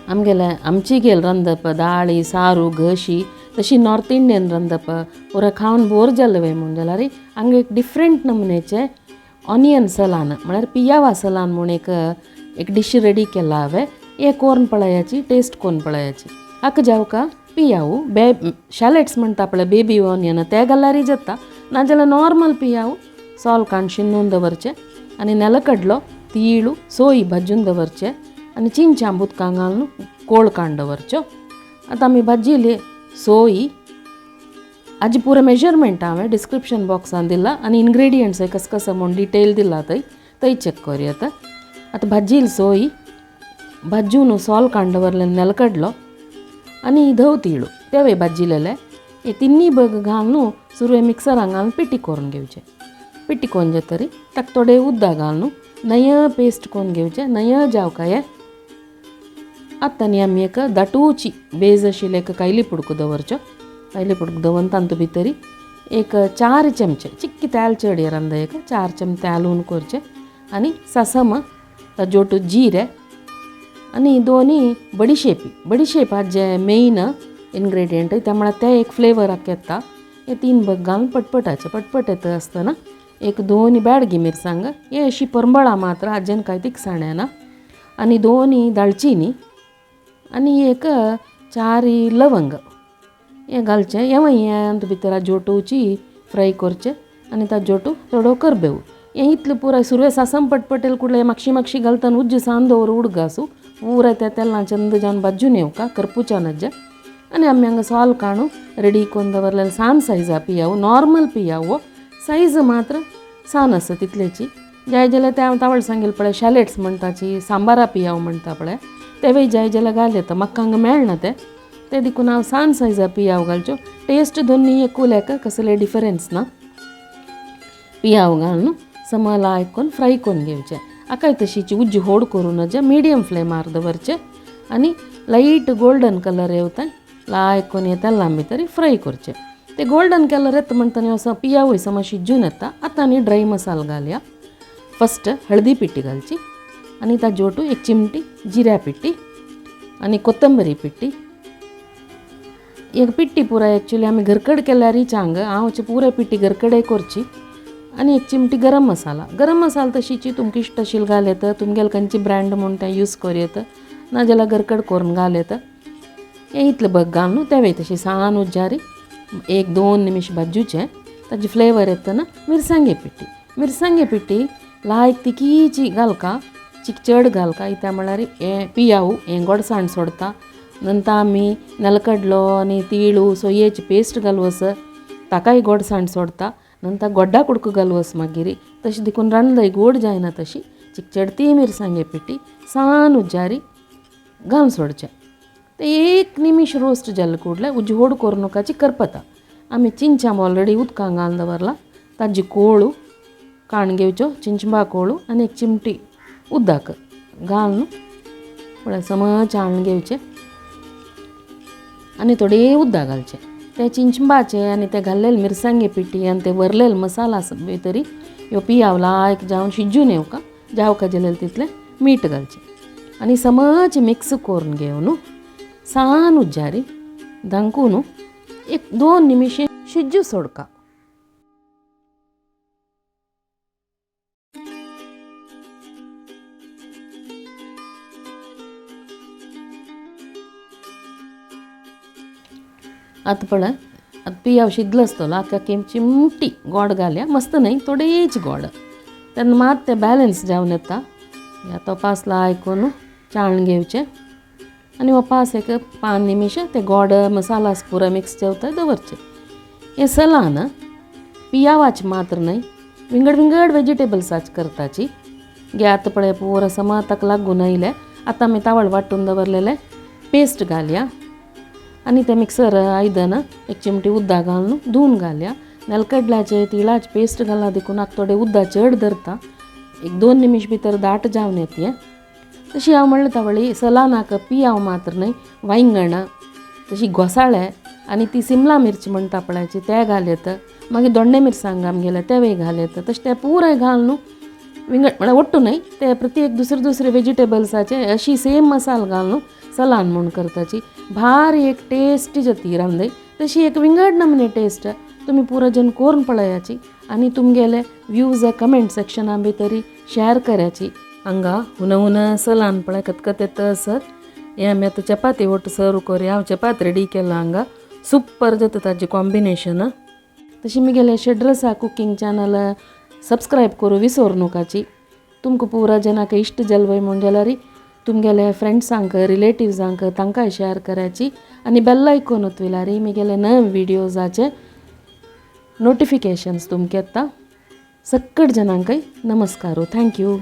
आमगेले आमची गेल रांदप दाळी सारू घशी तशी नॉर्थ इंडियन रांदप पुरो खावन बोर जालें म्हूण जाल्यार हांगा एक डिफरंट नमुनेचें ऑनियन सलान म्हळ्यार पियावा सलान म्हूण एक एक डिश रेडी केला हांवें. हे कोर्न पळयाची टेस्ट कोन्न पळयाची. हाका जावका पियाव बे शॅलेट्स म्हणटा पळय बेबी ऑनियन ते घाल्यारय जाता, नाजाल्यार नॉर्मल पियाव सोल काण शिनून दवरचें आनी नेलकडलो तीळू सोय भाजून दवरचें आनी चिंचां उदकां घालून कोळ काण दवरच्यो. आतां आमी भाजिल्ली सोय हाजी पुरो मेजरमेंट हांवें डिस्क्रिप्शन बॉक्सान दिला आनी इन्ग्रेडियंट्स कस कसो म्हूण डिटेल दिला थंय थंय चॅक करूं येता. आतां भाजिल्ली सोय भाजून सोल काण दवरलें नेलकडलो आनी धव तिळू तेवय भाजिल्ले हे तिन्नी बग घालून सुरवे मिक्सरान घालून पिटी करून घेवचें. पिटी करून जातरी ताका थोडें उदक घालून नय पेस्ट करून घेवचें. नय जावका हें. आतां न्ही आमी एक दाटूची बेज आशिल्लें एक कायली पुडको दवरच्यो. कायली पुडको दवरून तातूंत भितरी एक 4 चमचे चिक्की तेल चड रांद एक 4 चमचे तेल हून करचें आनी सासम ताजोटू जिरे आनी दोनी बडिशेपी. बडिशेप हाजें मेन इन्ग्रेडियंट त्या म्हळ्यार ते एक फ्लेवराक येता. हे 3 बग घालून पटपटाचें पटपट येता आसतना एक 2 बेडगी मिरसांग हे अशी परंबळां मात्र हाजेन कांय तिखसाण येना आनी 2 दालचिनी आनी एक 4 लवंग हें घालचें. हें हें भितर जोटूची फ्राय करचें आनी ताजोटू थोडो करबेव. हें इतलें पुराय सुरवे सासम पटपटेल कुडलें मागशी मागशी घालतना उज्ज सान दवर उडगासू पुराय त्या तेलान चंद जावन भाजून येवका करपुच्या नज्जा. आनी आमी हांगा सोल काणू रेडी करून दवरलेलें सान सायजा पियाव नॉर्मल पियाव सायज मात्र सान आसा तितलेची. जाय जाल्यार ते हांव तावळ सांगेल पळय शॅलेट्स म्हणटाची सांबारा पियाव म्हणटा पळय तेवय जाय जाल्यार घाल येता. म्हाका हांगा मेळना ते ते देखून हांव सान सायजा पियाव घालच्यो. टेस्ट दोन्ही एकूल एका कसले डिफरन्स ना. पियाव घालून समा लायक करून फ्राय करून घेवचें. आकाय तशीची उज्जी होड करूं नजे मिडियम फ्लेमार दवरचें आनी लायट गोल्डन कलर येवता लायक करून हे तेलां भितर फ्राय करचें. ते गोल्डन कलर येता म्हणटना असो पियावूय समज शिजून येता. आतां आनी ड्राय मसालो घालया. फस्ट हळदी पिठी घालची आनी ताजोटू एक चिमटी जिऱ्या पिठी आनी कोथंबरी पिठी. एक पिट्टी पुराय एक्चुली आमी घरकड केल्यारय चांग हांव पुराय पिट्टी घरकडे करची. आनी एक चिमटी गरम मसाला. गरम मसाला तशीची तुमकां इश्ट आशिल्लो घाल येता तुमगेले खंयची ब्रँड म्हूण तें यूज करूं येता नाजाल्यार घरकड करून घाल येता. हें इतलें बग घालून तेवय तशी सान उज्जारी 1-2 निमिश भाजूचें. ताजी फ्लेवर येतना मिरसांगे पिठी. मिरसांगे पिठी लायक तिकीची घालका चिक चड घालका इत्या म्हळ्यार हें पियाव हें गोडसाण सोडता. नंतर आमी नेलकडलो आनी तिळू सोयेची पेस्ट घालवस ताकाय गोडसाण सोडता. नंतर गोड्डा कुडको घालवस मागीर तशें देखून रांदय गोड जायना तशी चिक चडती मिरसांगे पिठी सान उज्जारी घालून सोडचें. ते 1 निमिश रोस्ट जालें कुडलें उज्ज होड करूं नाकाची करपता. आमी चिंचां ऑलरेडी उदकां घालून दवरला ताजी कोळू काण घेवच्यो चिंचबा कोळू आनी एक चिमटी उदक घालून पळय समज चाळून घेवचें आनी थोडें उदक घालचें. ते चिंचबाचें आनी ते घाल्लेले मिरसांगे पिठी आनी ते वरलेले मसाला भितरी ह्यो पियाव लायक जावन शिजून येवका जावका जाल्यार तितलें मीठ घालचें आनी समज मिक्स करून घेवन सान उज्जारी धांकून 1-2 निमिशे शिजू सोडका. आतां पळय आतां पियाव शिजलो आसतलो. आतां चिमटी गोड घालया मस्त न्हय थोडेच गोड तेन्ना मात तें बॅलन्स जावन येता. आतां पास लायकून चाळून घेवचें आनी हो पास एक 5 निमिश ते गोड मसाला पुरो मिक्स जावता दवरचें. हें सलान पियावाच मात्र न्हय विंगड विंगड वेजिटेबल्साच करताची. गे आतां पळय पुरो समा ताका लागून आयलें. आतां आमी तावळ वांटून दवरलेलें पेस्ट घालया आनी तें मिक्सर आयदन एक चिमटी उदक घालून धुवन घालया. नेलकडल्याचें तिळाचें पेस्ट घाला देखून आतां थोडें उदक चड धरता 1-2 निमिश भितर दाट जावन येता. तशी हांव म्हणलें तावळी सलानाक पियाव मात्र न्हय वांयगणां तशी घोसाळे आनी ती सिमला मिरची म्हणटा पळयाची ते घाल येता. मागीर दोंडे मिरसांग आमगेले तेवय घाल येता. तशें तें पुराय घालून विंगड म्हळ्यार ओट्टू न्हय ते प्रत्येक दुसरे दुसरे वेजिटेबल्साचे अशी सेम मसाल घालून सलान म्हूण करताची. भारी एक टेस्टी जाती रांदय, तशी एक विंगड नमने टेस्ट. तुमी पुरो जन कोरून पळयाची आनी तुमगेले व्यूज कमेंट सेक्शना भितरी शेअर करायची. हांगा हुन हुन सलान पळय कतकत येता सर. हे आमी आतां चपाती ओट सर्व करूया. हांव चपाती रेडी केला हांगा. सुपर जाता ताजी कॉम्बिनेशन. तशी मुगेले शेड्रसा कुकींग चॅनल सबस्क्रायब करूं विसर नकाची. तुमकां पुरा जनाक इश्ट जाल म्हूण जाल्यार तुमगेले फ्रेंड्सांक, रिलेटिव्सांक तांकांय शेअर करायची आनी बेल आयकॉन ओतविल्यार मुगेले नवे व्हिडियोजाचे नोटिफिकेशन्स तुमकां येता. सक्कड जनांकय नमस्कार. Thank you.